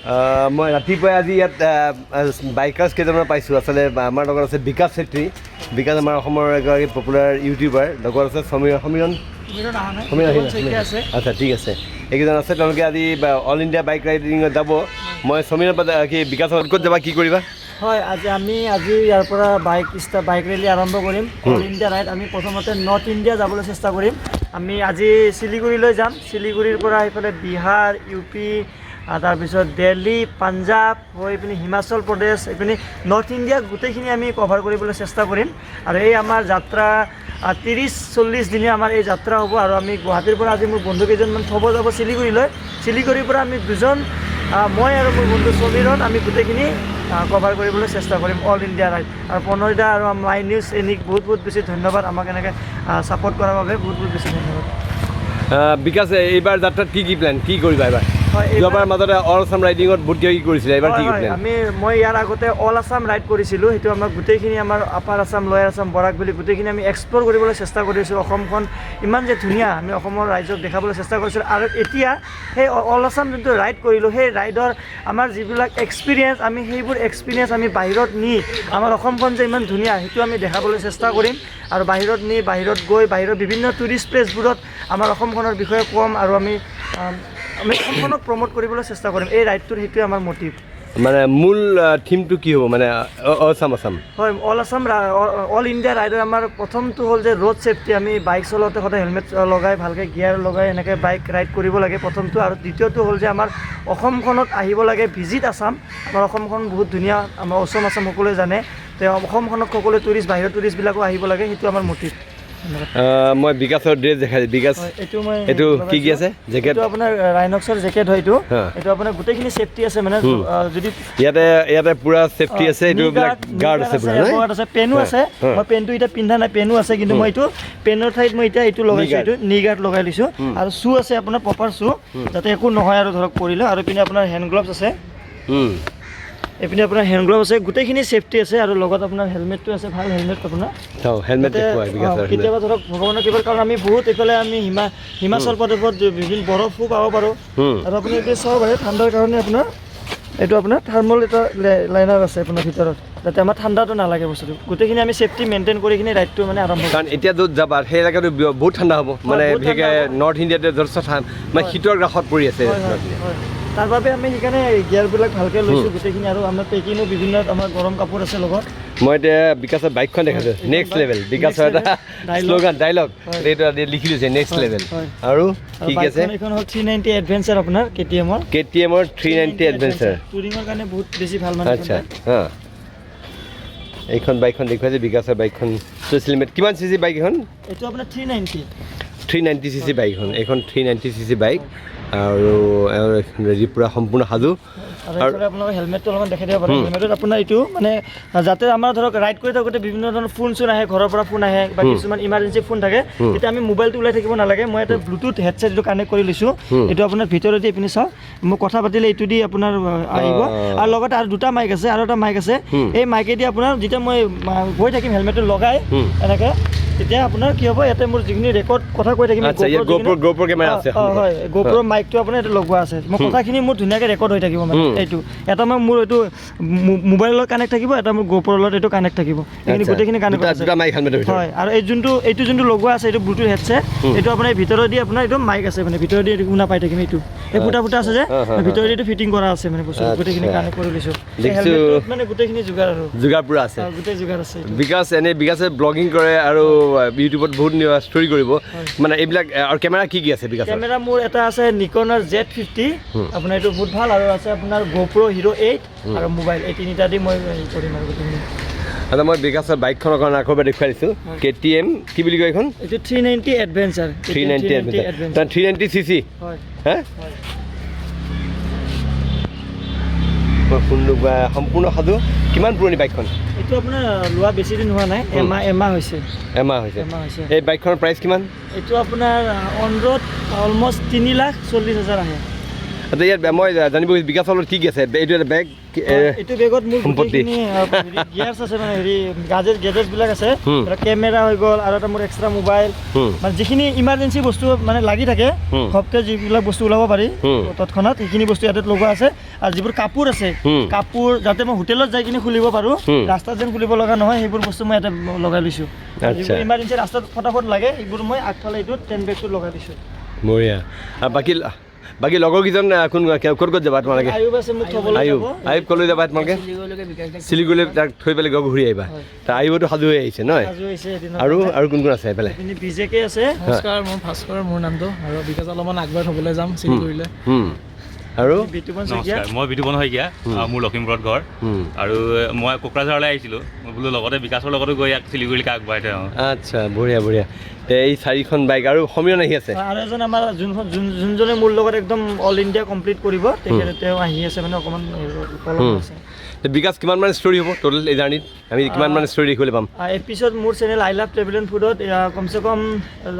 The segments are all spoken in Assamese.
মই ৰাতিপুৱাই আজি ইয়াত বাইকাৰ্ছ কেইজনমান পাইছোঁ। আচলতে আমাৰ লগত আছে বিকাশ চেত্ৰী। বিকাশ আমাৰ অসমৰ এগৰাকী পপুলাৰ ইউটিউবাৰ। লগত আছে সমীৰ, সমীৰণ, সমীৰ আহিলে। আচ্ছা, ঠিক আছে। এইকেইজন আছে, তেওঁলোকে আজি অল ইণ্ডিয়া বাইক ৰাইডিঙত যাব। মই সমীৰৰ পৰা কি বিকাশৰ ক'ত যাবা, কি কৰিবা? হয়, আজি আমি ইয়াৰ পৰা বাইক ৰেলী আৰম্ভ কৰিম, অল ইণ্ডিয়া ৰাইড। আমি প্ৰথমতে নৰ্থ ইণ্ডিয়া যাবলৈ চেষ্টা কৰিম। আমি আজি শিলিগুৰিলৈ যাম। শিলিগুৰিৰ পৰা সেইফালে বিহাৰ, ইউ পি, তাৰপিছত দেলহি, পাঞ্জাৱ হৈ এইপিনে হিমাচল প্ৰদেশ, এইপিনে নৰ্থ ইণ্ডিয়া গোটেইখিনি আমি কভাৰ কৰিবলৈ চেষ্টা কৰিম। আৰু এই আমাৰ যাত্ৰা 30-40 দিনীয়া আমাৰ এই যাত্ৰা হ'ব। আৰু আমি গুৱাহাটীৰ পৰা আজি মোৰ বন্ধু কেইজনমান থ'ব যাব শিলিগুৰিলৈ। শিলিগুৰিৰ পৰা আমি দুজন, মই আৰু মোৰ বন্ধু সমীৰণ, আমি গোটেইখিনি কভাৰ কৰিবলৈ চেষ্টা কৰিম অল ইণ্ডিয়া ৰাইড। আৰু প্ৰণয়দা আৰু মাই নিউজ এনিক বহুত বহুত বেছি ধন্যবাদ, আমাক এনেকৈ ছাপৰ্ট কৰাৰ বাবে বহুত বহুত বেছি ধন্যবাদ। বিকাশ, এইবাৰ যাত্ৰাত কি কি প্লেন, কি কৰিবা এইবাৰ? হয়, এইবাৰ- যোৱাবাৰ মাজতে অল আছাম ৰাইডিঙত বহুত কিবা কিবি কৰিছিলে, এইবাৰ কি কি হয়, প্লেন? আমি মই ইয়াৰ আগতে অল আছাম ৰাইড কৰিছিলোঁ। সেইটো আমাৰ গোটেইখিনি আমাৰ আপাৰ আছাম, লয়াৰ আছাম, বৰাক ভেলী গোটেইখিনি আমি এক্সপ্ল'ৰ কৰিবলৈ চেষ্টা কৰিছোঁ। অসমখন ইমান যে ধুনীয়া, আমি অসমৰ ৰাইজক দেখাবলৈ চেষ্টা কৰিছিলোঁ। আৰু এতিয়া সেই অল আছাম যোনটো ৰাইড কৰিলোঁ, সেই ৰাইডৰ আমাৰ যিবিলাক এক্সপিৰিয়েঞ্চ, আমি সেইবোৰ এক্সপিৰিয়েঞ্চ আমি বাহিৰত নি আমাৰ অসমখন যে ইমান ধুনীয়া, সেইটো আমি দেখাবলৈ চেষ্টা কৰিম। আৰু বাহিৰত নি, বাহিৰত গৈ বাহিৰৰ বিভিন্ন টুৰিষ্ট প্লেচবোৰত আমাৰ অসমখনৰ বিষয়ে ক'ম আৰু আমি অসমখনক প্ৰম'ট কৰিবলৈ চেষ্টা কৰিম। এই ৰাইডটোৰ সেইটোৱে আমাৰ মটিভ। মানে মূল থিমটো কি হ'ব, মানে আছাম আছাম? হয়, অল আছাম, অল ইণ্ডিয়া ৰাইডৰ আমাৰ প্ৰথমটো হ'ল যে ৰোড ছেফটি। আমি বাইক চলাওঁতে সদায় হেলমেট লগাই, ভালকৈ গিয়াৰ লগাই এনেকৈ বাইক ৰাইড কৰিব লাগে প্ৰথমটো। আৰু দ্বিতীয়টো হ'ল যে আমাৰ অসমখনত আহিব লাগে, ভিজিট আছাম। আমাৰ অসমখন বহুত ধুনীয়া, আমাৰ অসম আছাম সকলোৱে জানে। তেওঁ অসমখনত সকলোৱে টুৰিষ্ট, বাহিৰৰ টুৰিষ্টবিলাকো আহিব লাগে, সেইটো আমাৰ মটিভ। ধন্যবাদ। মই বিকাশৰ ড্ৰেছ দেখাই দিম। বিকাশ। হয়, এইটো মই এইটো কি কি আছে জেকেট? এইটো আপোনাৰ ৰাইনক্সৰ জেকেট হয় এইটো। এইটো আপোনাৰ গোটেইখিনি ছেফটি আছে, মানে যদি ইয়াতে পুৰা ছেফটি আছে। এইটো বিলাক গাৰ্ড আছে পুৰা, নহয়? গাৰ্ড আছে, পেনো আছে। মই পেনটো এতিয়া পিন্ধা নাই, পেনো আছে, কিন্তু মই এইটো পেনৰ ঠাইত মই এতিয়া এইটো লগাইছোঁ। guard। এইটো নি গাৰ্ড লগাই লৈছোঁ। আৰু শ্বু আছে আপোনাৰ, প্ৰপাৰ শ্বু, যাতে একো নহয় আৰু ধৰক পৰিলে। আৰু এইপিনে আপোনাৰ হেণ্ড গ্লভছ আছে। এইপিনে আপোনাৰ হেণ্ড গ্লভ আছে, গোটেইখিনি ছেফটি আছে। আৰু লগত আপোনাৰ হেলমেটটো আছে, ভাল হেলমেট আপোনাৰ। চাওঁ, হেলমেট যাতে, দেখুৱাই বিকাশৰ হেলমেট। কেতিয়াবা ধৰক ভগৱানৰ কিবা, কাৰণ আমি বহুত এইফালে আমি হিমাচল প্ৰদেশত বিভিন্ন বৰফো পাব পাৰোঁ। আৰু আপুনি এতিয়া চাব পাৰে, ঠাণ্ডাৰ কাৰণে আপোনাৰ এইটো আপোনাৰ থাৰ্মল এটা লাইনাৰ আছে আপোনাৰ ভিতৰত, যাতে আমাৰ ঠাণ্ডাটো নালাগে বস্তুটো। গোটেইখিনি আমি ছেফটি মেইনটেইন কৰি কিনে ৰাইডটো মানে আৰম্ভ কৰিম। কাৰণ এতিয়া য'ত যাবা, সেই এলেকাটো বহুত ঠাণ্ডা হ'ব, মানে বহুত ঠাণ্ডা বিশেষকৈ হ'ব। নৰ্থ ইণ্ডিয়াতে যথেষ্ট ঠাণ্ডা, মানে শীতৰ গ্ৰাসত পৰি আছে হয় হয় North India। হয়, তাৰ বাবে আমি সেইকাৰণে গিয়াৰবিলাক ভালকৈ লৈছোঁ গোটেইখিনি। আৰু আমাৰ পেকিঙো বিভিন্ন, আমাৰ গৰম কাপোৰ আছে লগত। মই এতিয়া বিকাশৰ বাইকখন দেখাইছোঁ, এইখন নেক্সট বাইক, লেভেল। বিকাশৰ next এটা level, dialogue। Slogan, dialogue এইটো আজি লিখি লৈছে, নেক্সট লেভেল। আৰু আৰু কি কি আছে? বাইকখন এইখন হ'ল 390 এডভেঞ্চাৰ, আপোনাৰ কেটিএমৰ। কেটিএমৰ 390 এডভেঞ্চাৰ। টুৰিঙৰ কাৰণে বহুত বেছি ভাল মানে। আচ্ছা, হা, এইখন বাইকখন দেখুৱাইছে, বিকাশৰ বাইকখন ছ'চিয়েল মিডিয়াত। কিমান চি চি বাইক এখন? এইটো আপোনাৰ 390। 390 চি চি বাইকখন, এইখন 390 চি চি বাইক। আৰু এইখন ৰেডি, পূৰা সম্পূৰ্ণ সাজু। আৰু এইফালে আপোনালোকে হেলমেটটো অলপমান দেখাই দিব পাৰে। হেলমেটত আপোনাৰ এইটো মানে যাতে আমাৰ ধৰক ৰাইড কৰি থাকোঁতে বিভিন্ন ধৰণৰ ফোন চোন আহে, ঘৰৰ পৰা ফোন আহে বা কিছুমান ইমাৰ্জেঞ্চি ফোন থাকে, তেতিয়া আমি মোবাইলটো ওলাই থাকিব নালাগে। মই এটা ব্লুটুথ হেডছেট এইটো কানেক্ট কৰি লৈছোঁ। এইটো আপোনাৰ ভিতৰতে এইপিনে চাওক, মই কথা পাতিলে এইটো দি আপোনাৰ আহিব। আৰু লগতে আৰু দুটা মাইক আছে, আৰু এটা মাইক আছে। এই মাইকেদি আপোনাৰ যেতিয়া মই গৈ থাকিম হেলমেটটো লগাই এনেকৈ, তেতিয়া আপোনাৰ কি হ'ব, ইয়াতে মোৰ যিখিনি ৰেকৰ্ড কথা কৈ থাকিম। আচ্ছা, ইয়াত GoPro camera আছে সন্মুখত। হয়, GoPro মাইকটো আপোনাৰ এইটো লগোৱা আছে। মই কথাখিনি মোৰ ধুনীয়াকৈ ৰেকৰ্ড হৈ থাকিব। মানে এইটো এটা মই মোৰ এইটো মোবাইলৰ লগত কানেক্ট থাকিব, এটা মোৰ GoPro লগত এইটো কানেক্ট থাকিব। এইখিনি গোটেইখিনি কানেক্ট আছে। দুটা মাইক হেলমেটৰ ভিতৰত। হয়, আৰু এই যোনটো এইটো যোনটো লগোৱা আছে, এইটো ব্লুটুথ হেডছেট, এইটো আপোনাৰ ভিতৰত দি আপোনাৰ এইটো মাইক আছে, মানে ভিতৰত দি এইটো শুনা পাই থাকিম। এইটো এই ফুটা ফুটা আছে যে, হা, হা, হা। ভিতৰত এইটো ফিটিং কৰা আছে, মানে বস্তুটো গোটেইখিনি কানেক্ট কৰি লৈছোঁ। এই দেখিছোঁ। হেলমেটটোত মানে গোটেইখিনি যোগাৰ আৰু যোগাৰ পূৰা আছে। গোটেই যোগাৰ আছে এইটো। বিকাশ, এনেই বিকাশে ব্লগিং কৰে আৰু ইউটিউবত বহুত ষ্টৰি কৰিব, মানে এইবিলাক। আৰু কেমেৰা কি কি আছে বিকাশৰ? কেমেৰা মোৰ এটা আছে নিকনৰ Z50, আপোনাৰ এইটো বহুত ভাল। আৰু আছে আপোনাৰ GoPro Hero 8 আৰু মোবাইল, এই তিনিটা দি মই হেৰি কৰিম আৰু গোটেইখিনি। আচ্ছা, মই বিকাশৰ বাইকখনৰ কাৰণে আকৌ এবাৰ দেখুৱাই দিছোঁ। কেটিএম কি বুলি কয় এইখন? এইটো 390 এডভেঞ্চাৰ। 390 adventure, 390 C C. হয়। হে। হয়। মই ফোনটো সম্পূৰ্ণ সাজু। কিমান পুৰণি বাইকখন? এইটো আপোনাৰ লোৱা বেছি দিন হোৱা নাই, এমাহ হৈছে। এমাহ হৈছে? এমাহ হৈছে। এই বাইকখনৰ প্ৰাইচ কিমান? এইটো আপোনাৰ অন ৰোড অলমষ্ট 3,40,000 আহে। আচ্ছা, ইয়াত মই জানিব বিকাশৰ লগত কি কি আছে? এইটো এটা বেগ। এইটো বেগত মোৰ সম্পত্তি। গোটেইখিনি গিয়াৰ্ছ আছে, মানে হেৰি গেজেটছবিলাক আছে। কেমেৰা হৈ গ'ল আৰু এটা মোৰ এক্সট্ৰা মোবাইল, মানে যিখিনি ইমাৰ্জেঞ্চি বস্তু মানে লাগি থাকে, ঘপকৈ যিবিলাক বস্তু ওলাব পাৰি তৎক্ষণাত, সেইখিনি বস্তু ইয়াতে লগোৱা আছে। আৰু যিবোৰ কাপোৰ আছে, কাপোৰ যাতে মই হোটেলত যাই কিনে খুলিব পাৰোঁ, ৰাস্তাত যেন খুলিব লগা নহয়, সেইবোৰ বস্তু মই ইয়াতে লগাই লৈছোঁ। যিবোৰ ইমাৰ্জেঞ্চি ৰাস্তাত ফটাফট লাগে, সেইবোৰ মই আগফালে এইটোত টেন বেগটোত লগাই দিছোঁ। বঢ়িয়া। আৰু বাকী লগৰকেইজন কোন ক'ত ক'ত যাবা তোমালোকে? আয়ুব আছে, মোক থ'বলৈ আয়ুব যাব। আয়ুব ক'লৈ যাবা তোমালোকে? শিলিগুৰিলৈ তাক থৈ পেলাই গৈ ঘূৰি আহিবা। তা আয়ুবতো সাজু হৈ আহিছে নহয়? সাজু হৈছে এদিনৰ আৰু কাৰণে। আৰু কোন কোন আছে এইফালে? এইপিনে বিজেকে আছে। নমস্কাৰ, মই ভাস্কৰ মোৰ নামটো, আৰু বিকাশ অলপমান আগবাঢ়ি থ'বলৈ যাম শিলিগুৰিলৈ। আৰু বিতুপন শইকীয়া। নমস্কাৰ, মই বিতুপন শইকীয়া, মোৰ লখিমপুৰত ঘৰ আৰু মই কোকৰাঝাৰলৈ আহিছিলোঁ। মই বোলো লগতে বিকাশৰ লগতো গৈ ইয়াক শিলিগুৰিলৈকে আগবঢ়াই থৈ আহোঁ। আচ্ছা, বঢ়িয়া বঢ়িয়া। তে এই চাৰিখন বাইক আৰু সমীৰণ আহি আছে। আৰু এজন আমাৰ যোনজনে মোৰ লগত একদম অল ইণ্ডিয়া কমপ্লিট কৰিব, তেখেতে তেওঁ আহি আছে, মানে অকণমান পলম আছে। তে বিকাশ, কিমান মান ষ্টৰি হ'ব টোটেল এই জাৰ্ণিত? আমি কিমান মান ষ্টৰি দেখিবলৈ পাম? এপিছ'ড মোৰ channel I love travel and ফুডত কমচে কম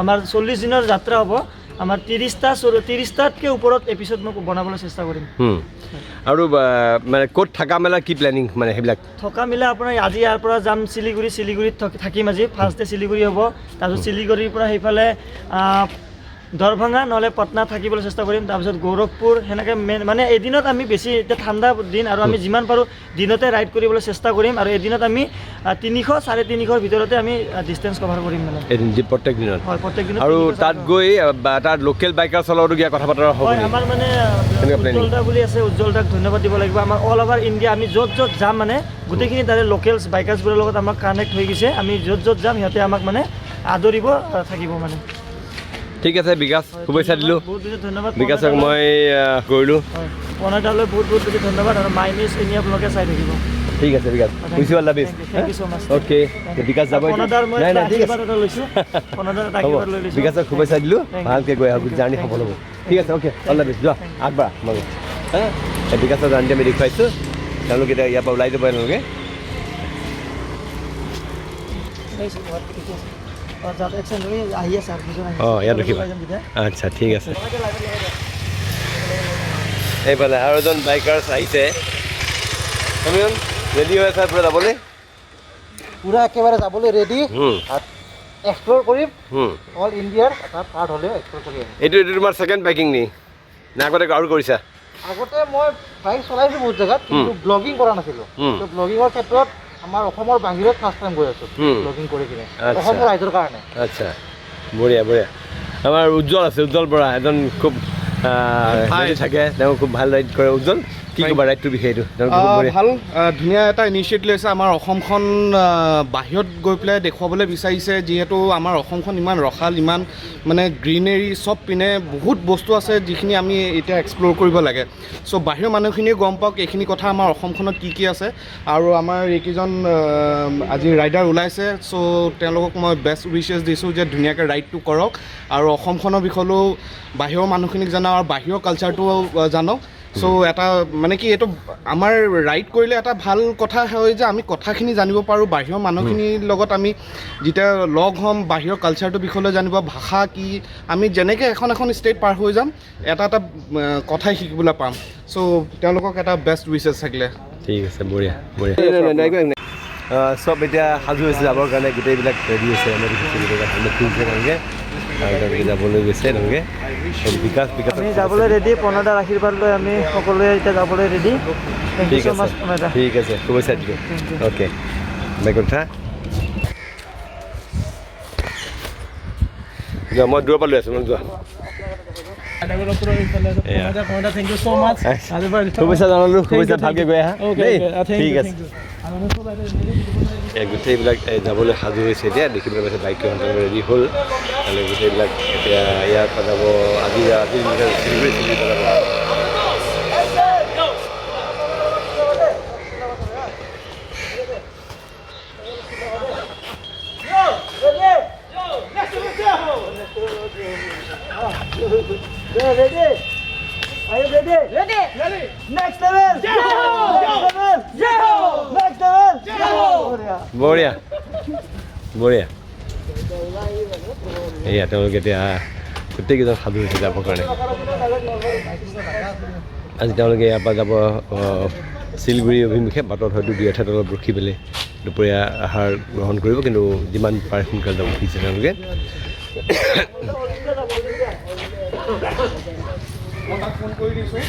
আমাৰ 40 দিনৰ যাত্ৰা হ'ব, আমাৰ 30টাতকৈ ওপৰত এপিছ'ড মই বনাবলৈ চেষ্টা কৰিম। আৰু মানে ক'ত থকা মেলা কি প্লেনিং, মানে সেইবিলাক? থকা মেলা আপোনাৰ আজি ইয়াৰ পৰা যাম শিলিগুৰি, শিলিগুৰিত থাকিম আজি, ফাৰ্ষ্ট ডে শিলিগুৰি হ'ব। তাৰপিছত শিলিগুৰিৰ পৰা সেইফালে দৰভঙা নহ'লে পাটনা থাকিবলৈ চেষ্টা কৰিম, তাৰপিছত গৌৰখপুৰ, সেনেকৈ মেইন মানে এদিনত আমি বেছি, এতিয়া ঠাণ্ডা দিন আৰু আমি যিমান পাৰোঁ দিনতে ৰাইড কৰিবলৈ চেষ্টা কৰিম। আৰু এদিনত আমি 300 350ৰ ভিতৰতে আমি ডিষ্টেঞ্চ কভাৰ কৰিম মানে। এদিন প্ৰত্যেক দিনত? হয়, প্ৰত্যেক দিনত আৰু 300, তাত 350। গৈ বা তাত লোকেল বাইকাৰ্ছৰ লগতো কিবা কথা বতৰা হ'ব হয়, নেকি? আমাৰ মানে তেনেকুৱা planning? উজ্জ্বল দা বুলি আছে, উজ্জ্বল দাক ধন্যবাদ দিব লাগিব। আমাৰ অল অভাৰ ইণ্ডিয়া আমি য'ত য'ত যাম মানে গোটেইখিনি তাৰে লোকেলছ বাইকাৰ্ছবোৰৰ লগত আমাক কানেক্ট হৈ গৈছে। আমি য'ত য'ত যাম সিহঁতে আমাক মানে আদৰিব, থাকিব মানে। ঠিক আছে বিকাশ, শুভেচ্ছা দিলোঁ। বহুত বেছি ধন্যবাদ বিকাশক প্ৰণয়দালৈ। মই কৰিলোঁ। হয়, প্ৰণয়দালৈ বহুত বহুত বেছি ধন্যবাদ আৰু মাই নিউজ এনি আপোনালোকে চাই থাকিব। ঠিক আছে বিকাশ, wish you all the best. Thank you so much. Okay, Bikash যাব এতিয়া। প্ৰণয়দাৰ মই নাই এটা নাই, ঠিক আছে, আশীৰ্বাদ এটা লৈছোঁ, প্ৰণয়দাৰ এটা হ'ব। আশীৰ্বাদ লৈ লৈছোঁ। বিকাশক শুভেচ্ছা দিলোঁ, Thank you. ভালকৈ গৈ আহক, Thank you. Journey Thank সফল you. হ'ব। ঠিক আছে, অ'কে, অল the best. যোৱা, আগবাঢ়া তোমালোকে। হা, এই বিকাশৰ জাৰ্ণিটো আমি দেখুৱাইছোঁ। তেওঁলোকে এতিয়া ইয়াৰ পৰা ওলাই যাব তেওঁলোকে। অঁ, যাতে এক্সেণ্ট হৈ আহি আছে আৰু দুজন আহি আছে। অঁ, ইয়াত ৰখিবা। ওলাই যাম তেতিয়া। আচ্ছা, ঠিক আছে। এইফালে আৰু এজন বাইকাৰ্ছ আহিছে। সমীৰণ, ৰেডি হৈ আছা পূৰা যাবলৈ? পূৰা একেবাৰে যাবলৈ ৰেডি। এক্সপ্ল'ৰ কৰিম অল ইণ্ডিয়াৰ এটা পাৰ্ট হ'লেও এক্সপ্ল'ৰ কৰি আহিম। এইটো তোমাৰ ছেকেণ্ড বাইকিং নি নে আগতে আৰু কৰিছা? আগতে মই বাইক চলাইছোঁ বহুত জেগাত, কিন্তু ব্লগিং কৰা নাছিলোঁ। ত' ব্লগিঙৰ ক্ষেত্ৰত আমাৰ অসমৰ বাহিৰত ফাৰ্ষ্ট টাইম গৈ আছোঁ ব্লগিং কৰি কিনে অসমৰ ৰাইজৰ কাৰণে। আচ্ছা, বঢ়িয়া বঢ়িয়া। আমাৰ উজ্জ্বল আছে, উজ্জ্বল বৰা এজন খুব হেৰি থাকে, তেওঁ খুব ভাল ৰাইড কৰে। উজ্জ্বল, কি ক'বা ৰাইডটোৰ বিষয়ে? এইটো তেওঁ খুব বঢ়িয়া। ভাল, ধুনীয়া এটা ইনিচিয়েটিভ লৈছে। আমাৰ অসমখন বাহিৰত গৈ পেলাই দেখুৱাবলৈ বিচাৰিছে, যিহেতু আমাৰ অসমখন ইমান ৰসাল, ইমান মানে গ্ৰীনেৰী, চব পিনে বহুত বস্তু আছে যিখিনি আমি এতিয়া এক্সপ্ল'ৰ কৰিব লাগে। চ' বাহিৰৰ মানুহখিনিয়ে গম পাওক এইখিনি কথা, আমাৰ অসমখনত কি কি আছে। আৰু আমাৰ এইকেইজন আজি ৰাইডাৰ ওলাইছে, চ' তেওঁলোকক মই বেষ্ট উইচেছ দিছোঁ যে ধুনীয়াকৈ ৰাইডটো কৰক আৰু অসমখনৰ বিষয়েও বাহিৰৰ মানুহখিনিক জনাওক আৰু বাহিৰৰ কালচাৰটোও জানক। চ' এটা মানে কি, এইটো আমাৰ ৰাইড কৰিলে এটা ভাল কথা হয় যে আমি কথাখিনি জানিব পাৰোঁ, বাহিৰৰ মানুহখিনিৰ লগত আমি যেতিয়া লগ হ'ম বাহিৰৰ কালচাৰটোৰ বিষয়লৈ জানিব, ভাষা কি, আমি যেনেকৈ এখন এখন ষ্টেট পাৰ হৈ যাম এটা এটা কথাই শিকিবলৈ পাম। চ' তেওঁলোকক এটা বেষ্ট উইচেছ থাকিলে। ঠিক আছে, বঢ়িয়া বঢ়িয়া। চব এতিয়া সাজু হৈছে যাবৰ কাৰণে, গোটেইবিলাক ৰেডি হৈছে। আমি দেখিছোঁ গোটেইবিলাক হেলমেট পিন্ধিছে তেওঁলোকে আৰু তেওঁলোকে যাবলৈ গৈছে তেওঁলোকে। বিকাশ, বিকাশ আমি যাবলৈ ৰেডি, প্ৰণয়দাৰ আশীৰ্বাদ লৈ আমি সকলোৱে এতিয়া যাবলৈ ৰেডি। Thank you ঠিক চ' আছে মাছ প্ৰণয়দা। ঠিক আছে, শুভেচ্ছা দিলোঁ। Thank you. Okay, বাইকত উঠা। যোৱা, মই দূৰৰ পৰা লৈ আছোঁ, মই যোৱা। এয়া। Thank you so much. শুভেচ্ছা জনালোঁ, শুভেচ্ছা, ভালকৈ গৈ আহা দেই। ঠিক আছে। এই গোটেইবিলাক এই যাবলৈ সাজু হৈছে এতিয়া, দেখিবলৈ পাইছে বাইকখন ৰেডি হ'ল। আৰু গোটেইবিলাক এতিয়া ইয়াৰ পৰা যাব আজি, আজি শিলিগুৰি, শিলিগুৰি পৰা যাব। Ready? Are you ready? Ready! Ready! Next level! Next level! Next level! বঢ়িয়া। বঢ়িয়া বঢ়িয়া। এয়া তেওঁলোকে এতিয়া গোটেইকেইজন সাজু হৈছে যাবৰ কাৰণে। আজি তেওঁলোকে ইয়াৰ পৰা যাব শিলিগুৰি অভিমুখে। বাটত হয়তো দুই এঠাইত অলপ ৰখি পেলাই দুপৰীয়া আহাৰ গ্ৰহণ কৰিব, কিন্তু যিমান পাৰে সোনকালে যাব খুজিছে তেওঁলোকে। মই তাক ফোন কৰি দিছোঁ।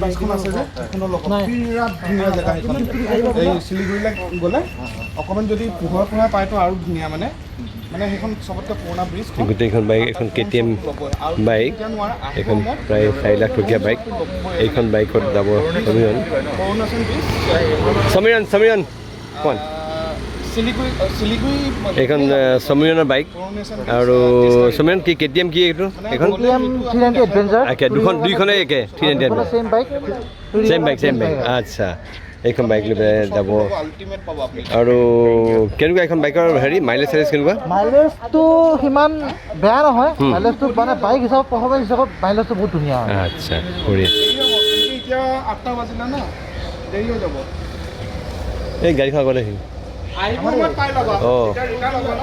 বাইকখন আছে যে, সেইখনৰ লগত বিৰাট ধুনীয়া জেগা সেইখন। এই শিলিগুৰিলৈ গ'লে অকণমান যদি পোহৰ পোহৰ পায়তো আৰু ধুনীয়া। মানে মানে সেইখন চবতকৈ পুৰণা ব্ৰিজ। গোটেইখন বাইক, এখন কেটিএম বাইক, এইখন প্ৰায় 4 লাখ টকীয়া বাইক। এইখন বাইকত যাব সমীৰণ। অৰুণাচল ব্ৰিজ। সমীৰণ, সমীৰণ কোন? শিলিগুৰি, শিলিগুৰি। এইখন সমীৰণৰ বাইক। অৰুণাচল। আৰু সমীৰণ, কি কেটিএম কি এইটো এইখন? 390 এডভেঞ্চাৰ। একে দুখন, দুইখনেই একে 390। Same bike. Same bike, same bike. আচ্ছা, এইখন বাইক লৈ পেলাই যাব। আল্টিমেট পাব আপুনি। আৰু কেনেকুৱা এইখন বাইকৰ হেৰি মাইলেজ চাইলেজ কেনেকুৱা? মাইলেজটো সিমান বেয়া নহয়। মাইলেজটো মানে বাইক হিচাপত, পাৰফৰ্মেঞ্চ হিচাপত মাইলেজটো বহুত ধুনীয়া হয়। আচ্ছা, বঢ়িয়া। দেৰি হ'ব কিন্তু, এতিয়া 8টা বাজিলে ন, দেৰি হৈ যাব। এই গাড়ীখন আগত আহিল। আহিব সময়ত পাই ল'বা। অঁ। এতিয়া ৰিটাৰ্ণ হ'ব ন।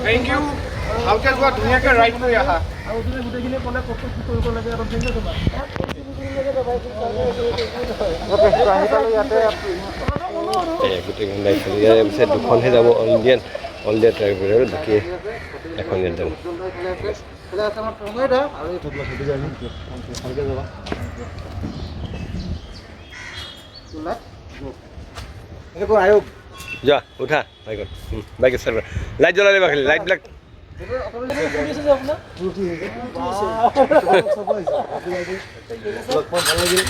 Thank U, ভালকৈ যোৱা, ধুনীয়াকৈ ৰাইড কৰি আহা। আৰু তুমি গোটেইখিনি ক'লে ক'ত ক'ত কি কৰিব লাগে আৰু ঠিক তোমাৰ। আহি পালোঁ ইয়াতে। এই গোটেইখন বাইক চলি ইয়াৰে পিছত দুখনহে যাব all Indian, all India tribe, বাকী এখন ইয়াত যাব। এইফালে আছে আমাৰ প্ৰণয় দা আৰু ভালকৈ যাবা। আয়ুব। যোৱা, উঠা বাইকত। বাইক ষ্টাৰ্ট কৰা, লাইট জ্বলাই দিবা খালি লাইটবিলাক। শুনিছে যে আপোনাৰ লগ পাম, ভাল লাগিল।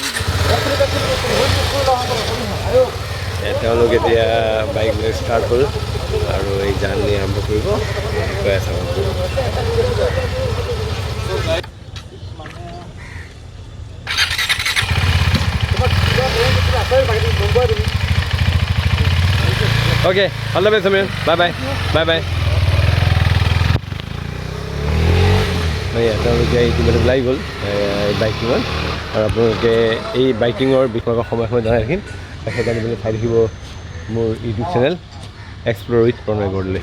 তেওঁলোক এতিয়া বাইক লৈ ষ্টাৰ্ট হ'ল আৰু এই জাৰ্ণি আৰম্ভ কৰিব। গৈ আছে। Okay, all the best Samir, bye bye, bye bye. এয়া তেওঁলোকে ইতিমধ্যে ওলাই গ'ল এই বাইকিঙত। আৰু আপোনালোকে এই বাইকিঙৰ বিষয়ে সময়ে সময়ে জনাই থাকিম। সেই জানিবলৈ চাই থাকিব মোৰ YouTube channel explore with Pranay Bordoloi.